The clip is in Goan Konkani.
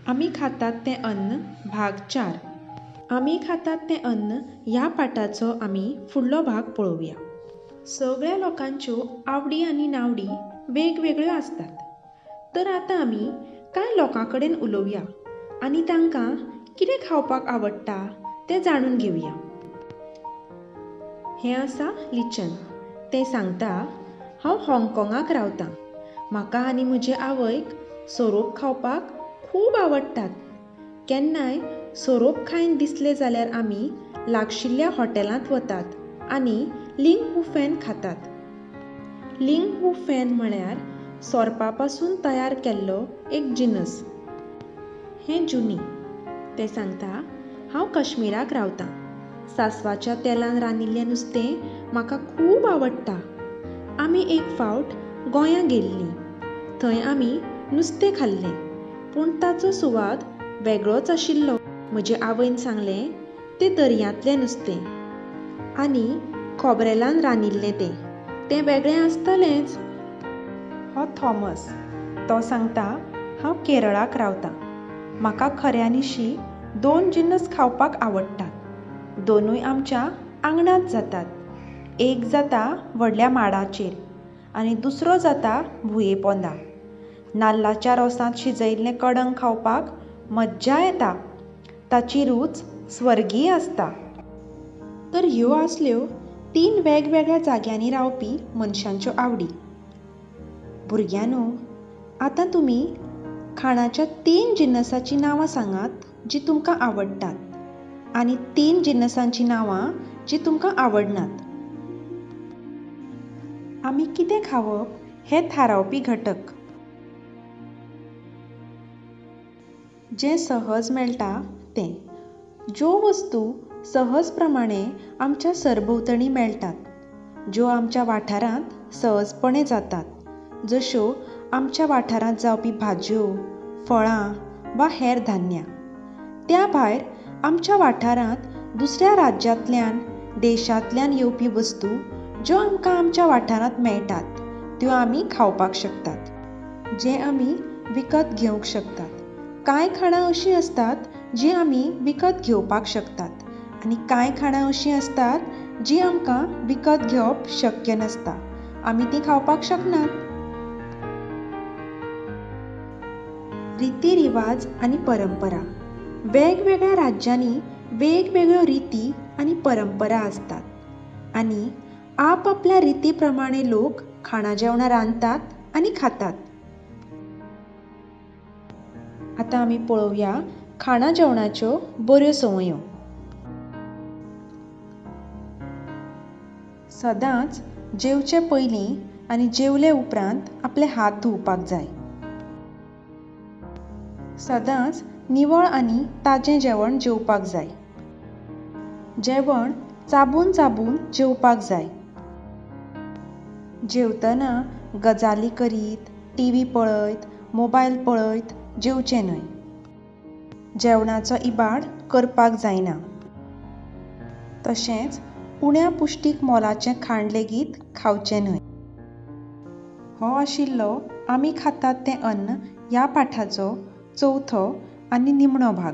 आमी खातात तें अन्न भाग 4. आमी खातात तें अन्न ह्या पाठाचो आमी फुडलो भाग पळोवया. सगळ्या लोकांच्यो आवडी आनी नावडी वेगवेगळ्यो आसतात. तर आतां आमी कांय लोकां कडेन उलोवया आनी तांकां कितें खावपाक आवडटा तें जाणून घेवया. हें आसा लिचन. तें सांगता, हांव हाँगकाँगाक रावतां. म्हाका आनी म्हजे आवयक सोरोप खावपाक खूब आवडटात. केन्नाय सोरोप खायन दिसले जाल्यार आमी लागशिल्ल्या हॉटेलांत वतात आनी लिंग हू फॅन खातात. लिंग हू फॅन म्हळ्यार सोरपा पासून तयार केल्लो एक जिनस. हें जुनी. तें सांगता, हांव काश्मीराक रावतां. सांसवाच्या तेलान रांदिल्लें नुस्तें म्हाका खूब आवडटा. आमी एक फावट गोंयां गेल्लीं. थंय आमी नुस्तें खाल्लें, पूण ताचो सुवाद वेगळोच आशिल्लो. म्हजे आवयन सांगलें, तें दर्यांतलें नुस्तें आनी खोबरेलान रांदिल्लें तें तें वेगळें आसतलेंच. हो थॉमस. तो सांगता, हांव केरळाक रावतां. म्हाका खऱ्यांनिशी 2 जिनस खावपाक आवडटात. दोनूय आमच्या आंगणांत जातात. एक जाता व्हडल्या माडाचेर आनी दुसरो जाता भुंयेपोंदा. नाल्लाच्या रोसांत शिजयल्लें कडंग खावपाक मज्जा येता. ताची रूच स्वर्गीय आसता. तर ह्यो आसल्यो 3 वेगवेगळ्या जाग्यांनी रावपी मनशांच्यो आवडी. भुरग्यांनो, आतां तुमी खाणाच्या 3 जिनसाचीं नांवां सांगात जीं तुमकां आवडटात आनी 3 जिनसांचीं नांवां जीं तुमकां आवडनात. आमी कितें खावप हें थारावपी घटक. जें सहज मेळटा तें. ज्यो वस्तू सहज प्रमाणे आमच्या सरभोंवतणी मेळटात, ज्यो आमच्या वाठारांत सहजपणे जातात, जश्यो आमच्या वाठारांत जावपी भाजयो, फळां वा हेर धान्यां. त्या भायर आमच्या वाठारांत दुसऱ्या राज्यांतल्यान, देशांतल्यान येवपी वस्तू ज्यो आमकां आमच्या वाठारांत मेळटात त्यो आमी खावपाक शकतात, जें आमी विकत घेवंक शकतात. कांय खाणां अशीं आसतात जीं आमी विकत घेवपाक शकतात आनी कांय खाणां अशीं आसतात जीं आमकां विकत घेवप शक्य नासता, आमी तीं खावपाक शकनात. रिती रिवाज आनी परंपरा. वेगवेगळ्या राज्यांनी वेगवेगळ्यो रिती आनी परंपरा आसतात आनी आपआपल्या रिती प्रमाणे लोक खाणां जेवणां रांदतात आनी खातात. आतां आमी पळोवया खाणां जेवणाच्यो बऱ्यो संवयो. सदांच जेवचे पयलीं आनी जेवले उपरांत आपले हात धुवपाक जाय. सदांच निवळ आनी ताजें जेवण जेवपाक जाय. जेवण चाबून चाबून जेवपाक जाय. जेवतना गजाली करीत, टीव्ही पळयत, मोबायल पळयत जेवचें न्हय. जेवणाचो इबाड करपाक जायना. तशेंच उण्या पुश्टीक मोलाचें खाण लेगीत खावचें न्हय. हो आशिल्लो आमी खातात तें अन्न ह्या पाठाचो चवथो आनी निमणो भाग.